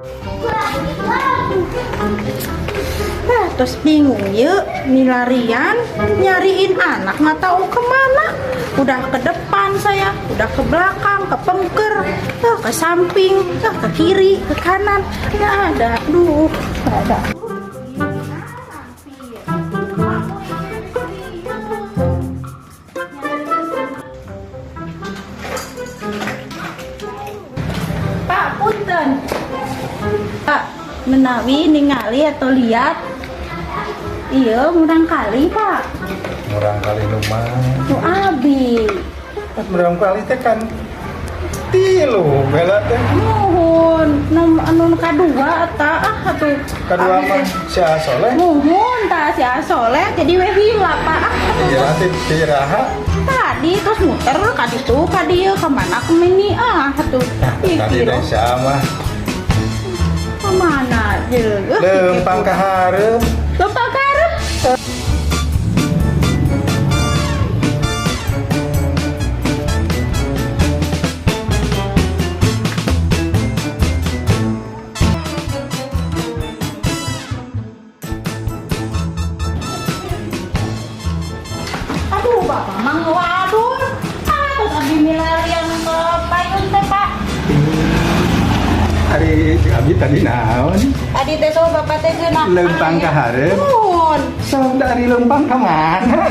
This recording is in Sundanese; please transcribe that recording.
Nah, terus bingung yuk, milarian nyariin anak nggak tahu kemana. Udah ke depan saya, udah ke belakang, ke pengker, ke samping, ke kiri, ke kanan, nggak ada. Aduh, nggak ada. Pak, punten. Pak, menawi ningali atau lihat iya murangkalih, Pak. Murangkalih nu mana? Nu abi. Murangkalih teh kan tilu bela teh. Muhun, nu anu kadua eta, ah, atuh. Kadua mah si Asoleh. Muhun, tah si Asoleh jadi we hilap, Pak, ah, atuh. Iya, ti iraha? Tadi terus muter ka ditu ka dieu, ka mana kemini, ah, atuh. Nah, tadi Ih, teh sama. Kemana jeung? Lempang ka hareup. Lempang ka hareup. Aduh, Bapak mang, waduh. Ah, terus abdi milarian ke payun teh, Pak. Ari abi tadi naon? Tadi teh so Bapak teh geuna. Lempang ka hareup. Nuhun. Sok dari lempang ka mana?